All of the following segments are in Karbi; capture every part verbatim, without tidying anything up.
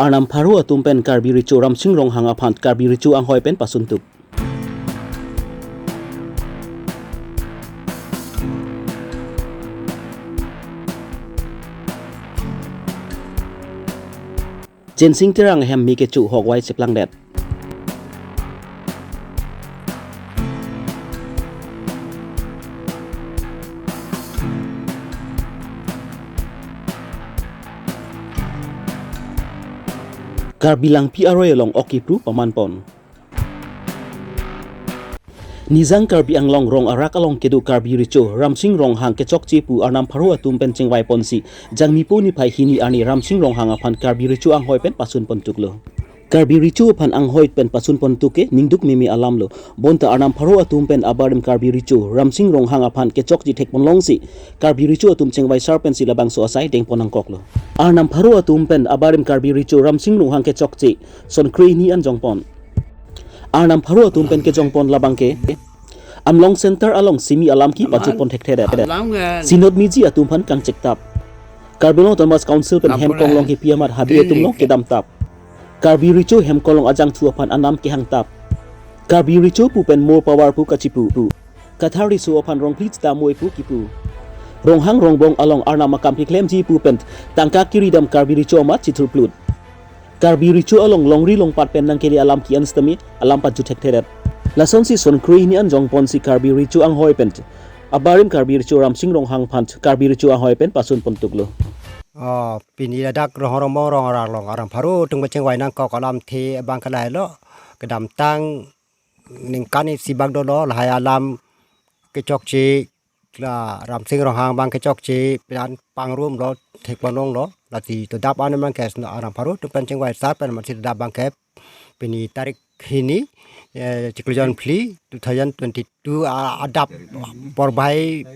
Arnam pharo atum pen Karbi Recho Ramsing Ronghang aphan Karbi Recho anghoi pen pasuntuk. Jensing Terang ahem me kecho hok wai cheplangdet. Karbi Langpi aroi along ok kipru paman pon. Nijang Karbi Anglong rong arak along kedo Karbi Recho Ramsing Ronghang kechokche pu arnam pharo atum pen chingvai ponsi Jangmipo niphai hini arni Ramsing Ronghang aphan Karbi Recho anghoi pen pasun pontuklo. Karbi Recho aphan anghoi pen pasun pontuk ke ningduk meme alam lo. Bonta arnam pharo atum pen abarim Karbi Recho Ramsing Ronghang aphan kechokche thek ponlongsi Karbi Recho atum chingvai sar pensi labangso asai dengpon nangkoklo. Arnam pharo atum pen abarim Karbi Recho Ramsing Ronghang kechokche son kre hini an jongpon. Arnam pharo atum pen kejongpon labang ke Amlong Center along simi alam kepajut pon thekthedet. Alam ke Synod Miji atum aphan kangchek tap. Karbi Anglong Autonomous Council pen Ampore. Hem konglong kepi amat Habe atum along kedam tap. Karbi Recho hem konglong ajangthu aphan anam kehang tap. Karbi Recho pu pen more power pu kachipu. Kathar Riso aphan rongphli chita moi pu kipu. Ronghang Rongbong along arnam akam keklemji pu pen tangka kiri dam Karbi Recho amat chithurplut. Karbi Recho along longri longpat pen nangkele alam ke-an sitame alam pajut thekthedet. Lasonsi son kre hini an jongponsi Karbi Recho anghoi pen abarim Karbi Recho Ramsing Ronghang aphan Karbi Recho anghoi pen pasun pontuklo. Oh, pini ladak Ronghang Rongbong rong arak along arnam pharo atum pen chingvai nangkok alamthe abang ke lahelo. Kedamtang ningkan isi bak dolo lahai alam kechokche la Ramsing Ronghang abang kechokche plan pangrumlo, thek ponlonglo, lasi todap an abang ke sna arnam pharo atum pen chingvai sar pen amatsi todap abang ke pini tarik hini, eh, chiklo jon phli two thousand twenty-two a-, adap porbhai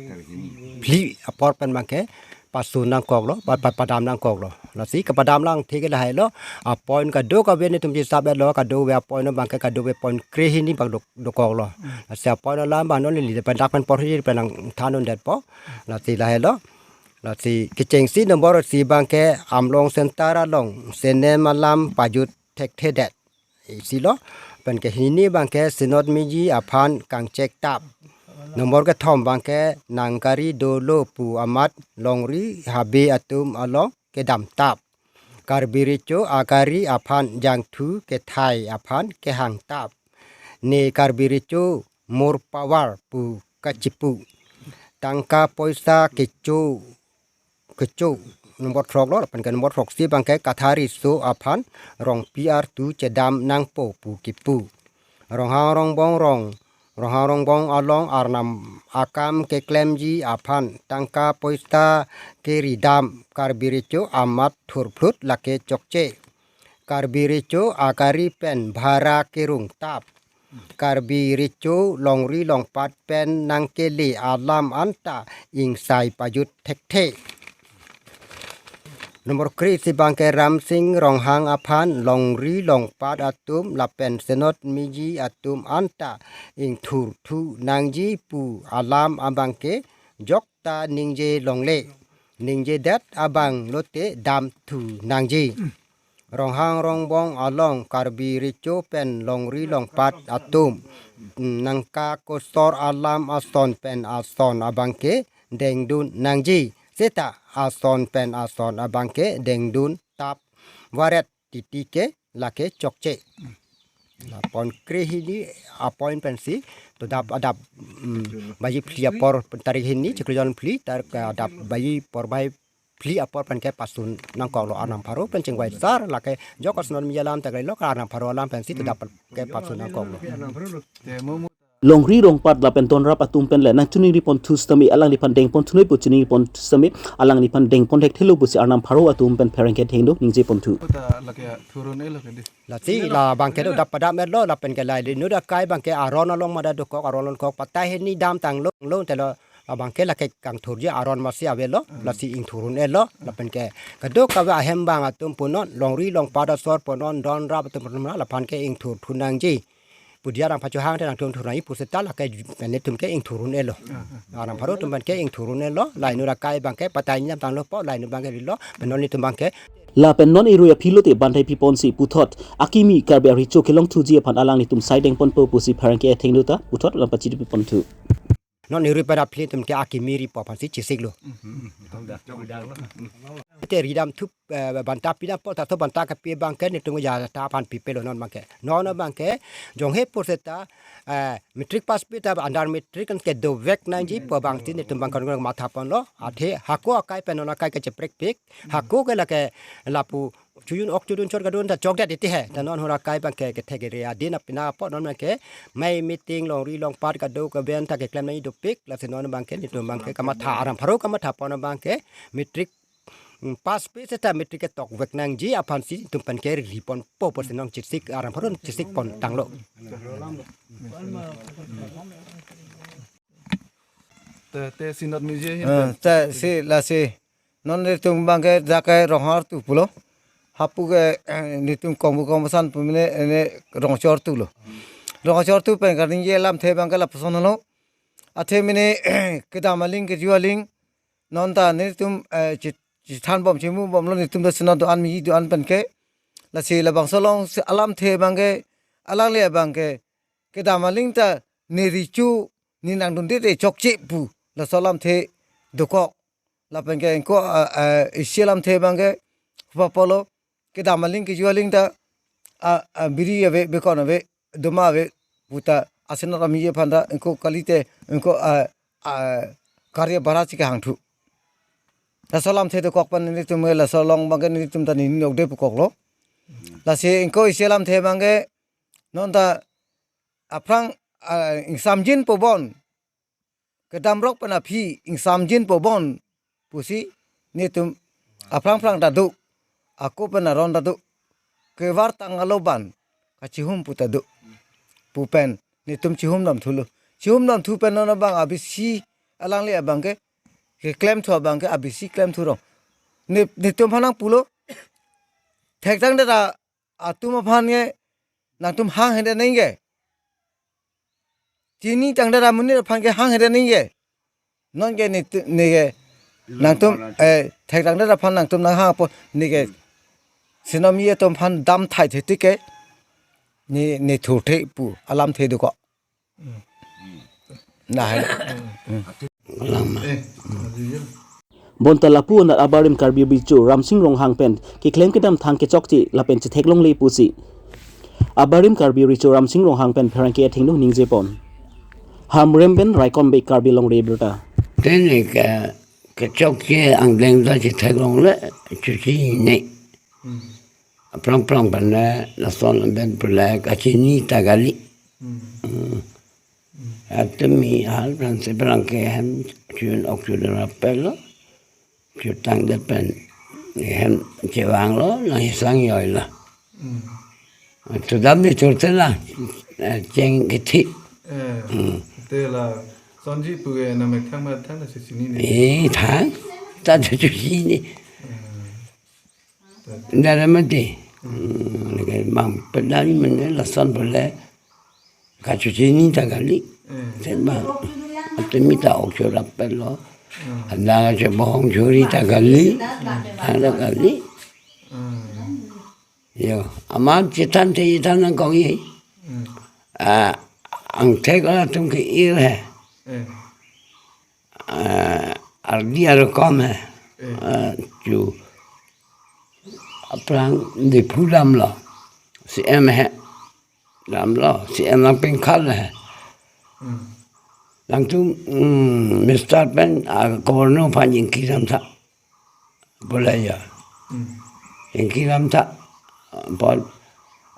phli apor pen abang ke pasun nangkoklo, pa-, pa-, padam nangkoklo. Lasi kepadam alamthe ke lahailo, apoint kadokave netum chisap-etlo, kadokave apoint abang ke kadokave point kre hini bak do-, dokoklo. Lasi apoint alam abang non neli pen dak pen porhi pen nangthan undetpo. Lasi lahailo. Lasi kechengsi nombor isi abang ke Amlong Center along senem alam pajut thekthedet. Isi lo, pen ke hini abang ke Synod Miji aphan kangchek tap. Nombor kethom abang ke nangkari dolo pu amat longri Habe atum along kedam tap. Karbi Recho akari aphan jangthu kethai aphan kehang tap. Ne Karbi Recho more power pu kachipu. Tangka poisa kecho kecho. Nombor throk lo, pen ke nombor throksi abang ke Kathar Riso aphan rongpi artu chedam nangpo pu kipu. Ronghang Rongbong rong, Ronghang Rongbong along arnam akam keklemji aphan tangka poisa kiri dam Karbi Recho amat thurphlut lake chokche. Karbi Recho akari pen bhara kerung tap. Karbi Recho longri longpat pen nangkele alam anta ingsai pajut thekthe. Nombor kre-isi abang ke Ramsing Ronghang aphan longri longpat atum lapen Synod Miji atum anta ingthurthu nangji pu alam abang ke jokta ningje longle. Ningjedet abang lote damthu nangji. Ronghang Rongbong along Karbi Recho pen longri longpat atum, mm, nangkakosor alam ason pen ason abang ke dengdun nangji. Seta ason pen ason abang ke dengdun tap varet titi ke lake chokche. La point kre-hini apoint pensi todap adap, mm, baji phli apor tarik hini chiklo jon phli tarik adap baji porbhai phli apor pen ke pasun nangkoklo arnam pharo pen chingvai sar lake jokosnon mijalam taklilo ka arnam pharo alam pensi todap ke pasun nangkoklo. Longri longpat lapen tonrap atum pen le nangchiningri ponthu sitame alangliphan dengponthu noi pu chiningri ponthu sitame alangliphan dengpon thekthelo pusi arnam pharo atum pen pherangke thengno ningje ponthu. Lasi labang ke do dap padam etlo lapen ke lai di nuda kai abang ke aron along mada dokok aron along kok patai hini dam tanglo lo telo labang ke lake kangthurji aron masi avelo lasi ingthur un-elo lapen ke kadokave ahem abang atum punon longri longpat asor punon donrap atum punon laphan ke ingthurthu nangji. Pu dia nangpachohang te nangthurthu nangji pu seta lake netum ke ingthur un-elo. Arnam pharo atum pen ke ingthur un-elo, lainu lakai abang ke patai hini dam tanglo po, lainu abang ke rilo, pen non netum abang ke. Lapen non irui aphi lote bantai piponsi puthot akimi Karbi arecho kelongthuji aphan alanglitum saideng ponpo pusi pherangke athengno ta puthot lam pachidi piponthu. Non irui pen aphi tum ke akimi ripo aphansi chesiklo. Te ridam thup, eh, banta pidampo, ta thu banta kepi abangke netum ja ta aphan pipelo non abangke. Non abangke jonghe purseta, eh, matric pass pi ta under matric an ke dovek nangji pu abangsi netum abangke matha ponlo. Athe hako akai pen non akai ke cheprekpik. Hako ke lake lapu chojun ok chojun chot kadun ta chokdet iti he. Ta non hura akai abangke kethek area din apina apot non abangke mei meeting longri longpat kado keven ta keklem nangji dopik. Lasi non abangke netum abangke kamatha aram pharo kamatha pon abangke matric, mm, pass pi seta matric ke tokvek nangji aphansi netum pen ke ri ponpo pusi non chesik aram pharo chesik pontanglo. Te, te sinot miji ahin Eh, pen. Te si lasi. Non netum abangke jake Ronghang artu pulo. Hapu ke, eh, netum kongbu kongbusan pu mene, ene Rongchor artulo. Rongchor artu pen kaningje alamthe abangke lapuson lo. Athe mene kedam aling keju aling. Non ta netum, eh, chi-, chithan bom chimu bomlo netum ta sinot do-an miji do-an pen ke. Lasi labangso along si alamthe abangke, alangli abangke kedam aling ta ne recho ne nangdunde te chokche pu laso alamthe dokok. Lapen ke ingko, ah, ah, isi alamthe abangke hupa polo kedam aling keju aling ta, ah, ah, biri ave, bekon ave, doma ave puta asinot amiji aphan ta ingko kalite ingko, ah, ah, karya bara chike hangthu. Laso alamthe dokok pen netum laso along abangke netum ta ne nokde pukoklo. Lasi ingko isi alamthe abangke non ta aphrang, ah, ingsamjin pobon. Kedamrok pen aphi ingsamjin pobon pusi netum aphrang phrang ta do. Ako pen aron ta do. Kevar tang aloban kachihum pu ta do. Pu pen netum chihum dam thulo. Chihum dam thu pen non abang abisi alangli abangke keklem thu abangke abisi klem thu rong. Ne, netum aphan nangpulo. Thektang dera atum aphan ke nangtum hang hede ningke. Chinitang dera amonit aphan ke hang hede ningke. Non ke ne tu-, ne ke nangtum, eh, thektang dera aphan nangtum nanghang apot ne ke sinot amiji atum aphan dam thai the tik ke ne, ne thurthe pu alamthe dokok. Na hai. Bonta lapu anat abarim Karbi recho Ramsing Ronghang pen keklem kedam thang kechokche lapen chetheklongle pusi abarim Karbi recho Ramsing Ronghang pen pherangke athengno ningje pon. Hamren pen Raikom Bey, Karbi Longri Abirta. Tene ke kechokche angdeng ta chetheklongle chuchine. Aphrang phrang pen lason pen pule kachini ta kali. Hmm. Atumi hal phrang si phrang ke hem chun ok chun rapelo. Chutang det pen hem chevanglo, nang hisang yoilo. Hmm. Chudam ni churte la, eh, cheng kithi. Eh, Hmm. Te lasonji pu ke nang methang methang ta si chinine. Eh, thang. Ta chuchine. Hmm. Dara mati. Hmm, lagi mang pedal mene lason pule. Kachuchini ta kali. Hmm. Seba. Atumi ta ok chun rapelo. Hmm. Ada chebohong churi ta kali. Ada kali. Hmm. Yo, amat chethan te chethan nangkok ye. Hmm. Ah, angthek atum ke-ir he. Hmm. Ah, ardi arokom he. Hmm. Ah, chu aphrang Diphu damlo. C M he. Damlo, C M nangpengkhal he. Hmm. Nangtum, hmm, Minister pen, ah, Governor aphan jingki damtha. Boleh ya. Hmm. Jingki damtha. Apot,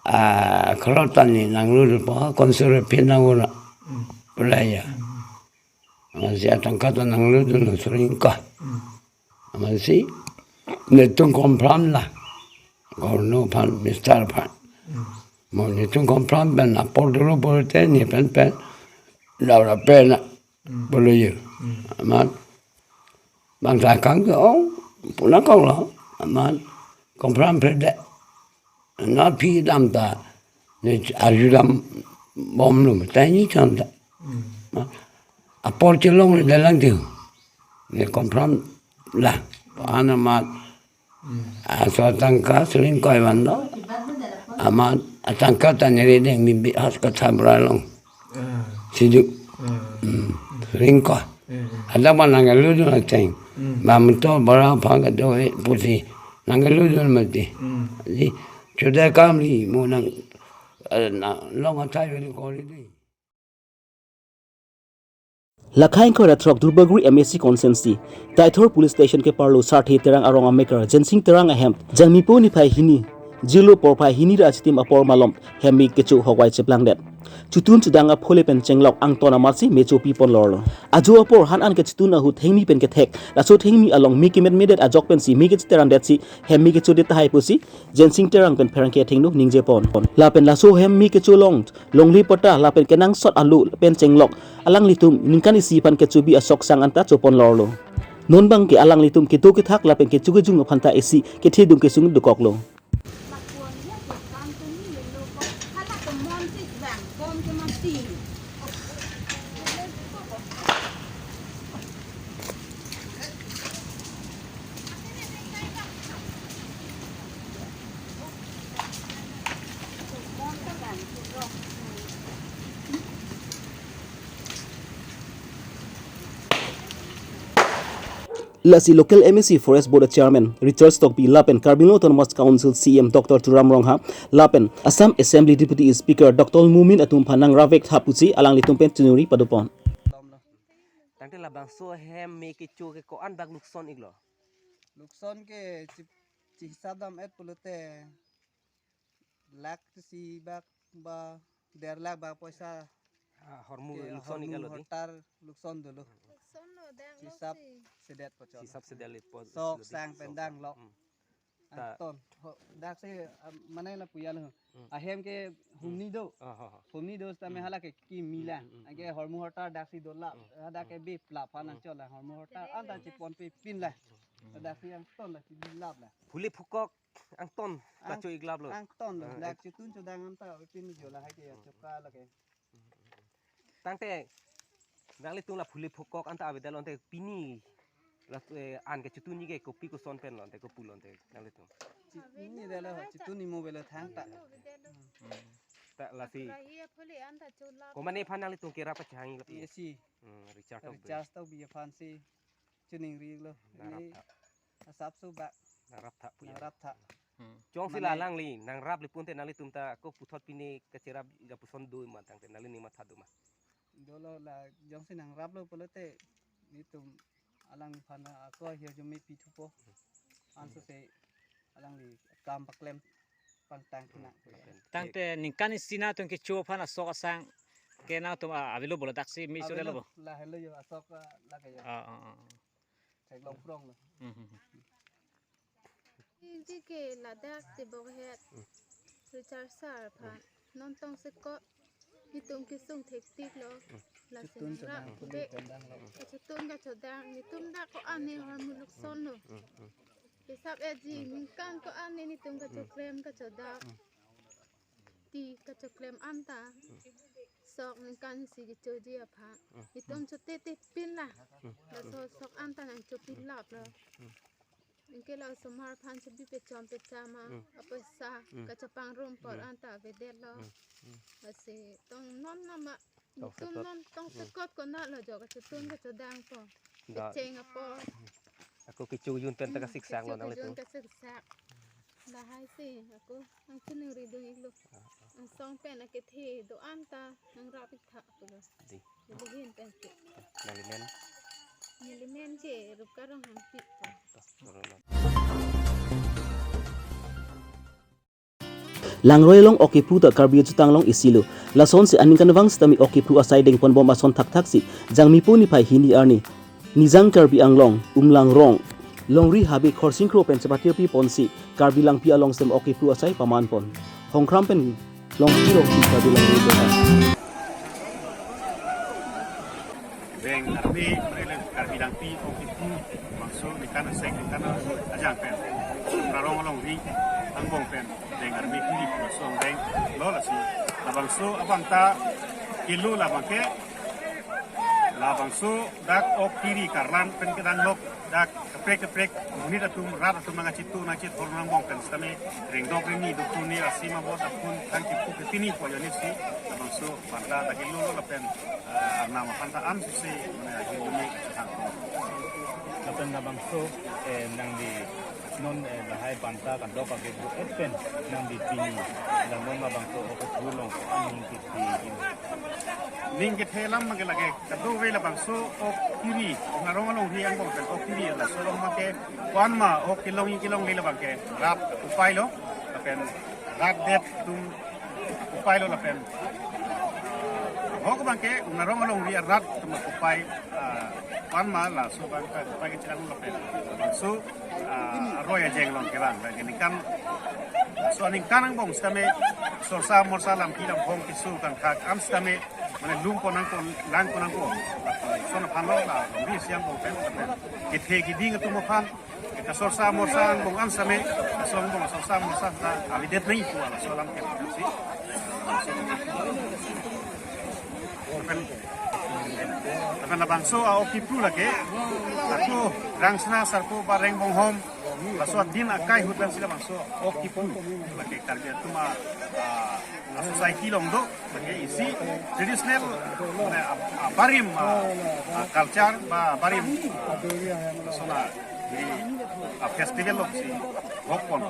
ah, khorot ta ne nanglut po, konsur pin nangura. Hmm. Boleh ya. Hmm. Amatsi atangka ta nanglut dun sering ka. Hmm. Amatsi netum confirm la. Governor aphan, Minister aphan. Hmm. Mo netum confirm pen apor dolo pulote ne pen pen. Laura pen la. Hmm. Boleh ya. Hmm. Amat bangsa kang ke ong, puna kong lo. Amat confirm pede. Na phi dam ta, ne arju dam bomlo, ta ni chanta. Hmm. Apor chelongle dalang tu. Ne confirm la. Ana amat Aso tangka sering koi bando. Amat atangka ta neri deng bibi has kachabra long. Sidu. Sering koi. Ada ba nang ludu na teng. Ba mentor bara phang ka do e pusi. Nang ludu mati. Di chuda kam li mo nang, eh, na long atai veli kori di. Lakhai ingkoi ra throk Dulbagori M A C constituency, Deithor Police Station keparlo Sarthe Terang arong amekar Jensing Terang ahem, Jangmipo niphai hini, jirlo porphai hini ra achitim apor malom, hem me kecho hokwai cheplangdet. Chotun chodang aphule pen chenglok angton amatsi me chopi pon lorlo. Ajo apor han an kechotun ahut thengmi pen kethek, laso thengmi along me kemetmedet ajok pensi me kecheterangdetsi, hem me kechodet tahai pusi, Jensing Terang pen pherangke athengno ningje pon. Lapen laso hem me kecholong, longle patta lapen kenangsot alu pen chenglok, alanglitum ningkan isi aphan kechobi asok sang anta chopon lorlo. Non bangke alanglitum kedo kethak lapen kecho kejung aphan ta isi kethedung kesung dokoklo. Lasi local M A C Forest Board Chairman Richard Tokbi lapen Karbi Anglong Autonomous Council C E M Doctor Tuliram Ronghang lapen Assam Assembly Deputy Speaker Doctor Momin atum aphan nangrap vek tha pusi alanglitum pen chiningri padopon. Tangte labangso hem me kecho ke ko-an bak lukson iklo? Lukson ke chi, chihisap dam et pulote lakh isi bak ba der lakh bak poisa. Ah, hormu ke lukson hormu iklo di? Hortar lukson dolo. Lukson lo dang lo. Chisap si. Sedet pochon. Chisap sedet le po-, sok lo di, sang sok pendang sang. Lok. Hmm. Ta- Angton. Ho, daksi, ah, mane la puya lo. Hmm. Ahem ke humni do. Ah, ha, ha. Humni do sitame hala ke kimi lang. Hmm, hmm, hmm, anke hmm. Hormu hortar daksi dolap. Hmm. Hadak ke bip lap hana chola hormu hortar. Ante chipon pe pin la. Hmm. Daksi angton la chibip lap la. Phule phukok angton ta cho iklap lo. Angton lo. Ah, dak chotun chodang anta pin jo la hai ke choka la ke. Tangte nanglitum la phule phukok anta avedet lo ante pini la, eh, an kechotun ni ke kopi koson pen lo ante kopu lo ante nanglitum. Chotun ni det lo, chotun ni mo avelo thangta. Ta lasi. Komane aphan nanglitum kerap kachehang lapu? Isi. Hmm, Richard Tokbi. Richard Tokbi aphan si. Chiningri lo. Nangrap tha. Asap so bak. Nangrap tha puya. Nangrap tha. Hmm. Jongsi mane la alangli nangrap le pute nanglitum ta ko puthot pine kacherap lapuson do ma tangte nangli ning matha do ma? Dolo la jongsi nangrap lo pulote netum alangphan ako hirjume pithupo. Anso se alangli kam paklem pangtang kena. Tangte ningkan isi nangtum kecho aphan asok asang ke nangtum a-, avelo bolo daksi me so avelo lo bo. Lahelo jo asok, ah, lake jo. Ah, ah, ah. Theklong prong lo. Hmm, hmm, hmm. Iji ke ladak tebok het. Hmm. Richard sir aphan. Hmm. Non tongsekot netum kesung thektik lo. Hmm. Lasi chotun nangrap chodang, be. Chotun dang lo. Kachotun kachodang. Netum dak ko-an ne hormu lukson lo. Hmm, hmm, hmm. Hisap eji, hmm, ningkan ko-an ne netum kachoklem kachodang. Hmm. Ti kachoklem anta. Hmm. Sok ningkan isi kechoji aphan. Hmm. Netum chotete pin la. Hmm. Laso sok anta nangchopi lap lo. Hmm. Anke la osomar aphan chebi pechom pechama. Hmm. Apoisa. Hmm. Kachepangrum apor, hmm, anta avedet lo. Hmm. Hmm. Lasi tong non nama. Tong netum sekot. Non tong, hmm, sekot konat lo jo kachotun kachodang po. Da. Kecheng apor. Ako kecho kejun pen ta, hmm, kasiksang lo kecho nanglitum. Kejun kasiksang. Lahai si ako nangchiningri dung iklo. Ah, ah. Angsong pen akethe do-an ta nangrap ik tha pulo. Di. Di hin pen ke. Nangli men? Neli men ke Rupka Ronghangpi. To, to, to, to. Langroi along ok kephu ta Karbi ajutang along isi lo. Lasonsi aningkanvang sitame ok kephu asai dengponbom ason thakthak si Jangmipo niphai hini arni Nijang Karbi Anglong, Umlang rong, longri habe Khorsing Kro pen chepatirpi ponsi Karbi Langpi along sitame ok kephu asai paman pon. Hongkram pen Longsi Rongpi, Karbi Langpi Bihar. Veng arme, mane le Karbi Langpi ok kephu bangso ningkan asek ningkan ajang pen, Karong alongri angbong pen veng arme kiri bangso veng lo lasi. Labangso abang ta kilo labang ke Labangso dak ok kiri karlan pen kedang lok dak keprek keprek monit atum rat atum nangkachitu nangchithor nangbong pen sitame rengdok rengni doktu ne rasi mabot apun thang kipu kepini ko yonit si labangso banta dak ilo lapen, eh, arnam aphan ta an suse mane ahir muni kachihang. Lapen labangso, eh, nangli non, eh, lahai banta kandok ake bu et pen nangli pini la non labangso ok kiri along aning kethe. Ning kethe alam mage lake kadokave labangso ok kiri, Ungnarong alongri angbong pen ok kiri laso along mage ko-an ma ok kelongji kelongle labang ke rat upai lo, lapen rat det atum upai lo lapen ahok abang ke Ungnarong alongri arat atum upai, ah, ko-an ma laso abang ke upai kecil lapen labangso, ah, aroi ajeng along kevang. Lake ningkan, laso aningkan angbong sitame sorsa morsa lampi lamphong keso kangthak an sitame mane lung ko nangko, lang ko nangko. Lason aphan lo la longri isi angbong pen, pen kethe keding atum aphan kasorsa morsa angbong an sitame, kasorsa angbong sorsa morsa ta avedet nangji pu laso alam ke si. Lapen, lapen labangso a-ok kipru lake, ako Rangsina Sarpo ba Rengbong Hom, laso adin akai ahut pen si labangso ok kipru lake Karbi atum a, a, a society along do, lake isi traditional, mane, a, a barim, a, a culture ba barim, a, laso na, di, a festival along si vokpon.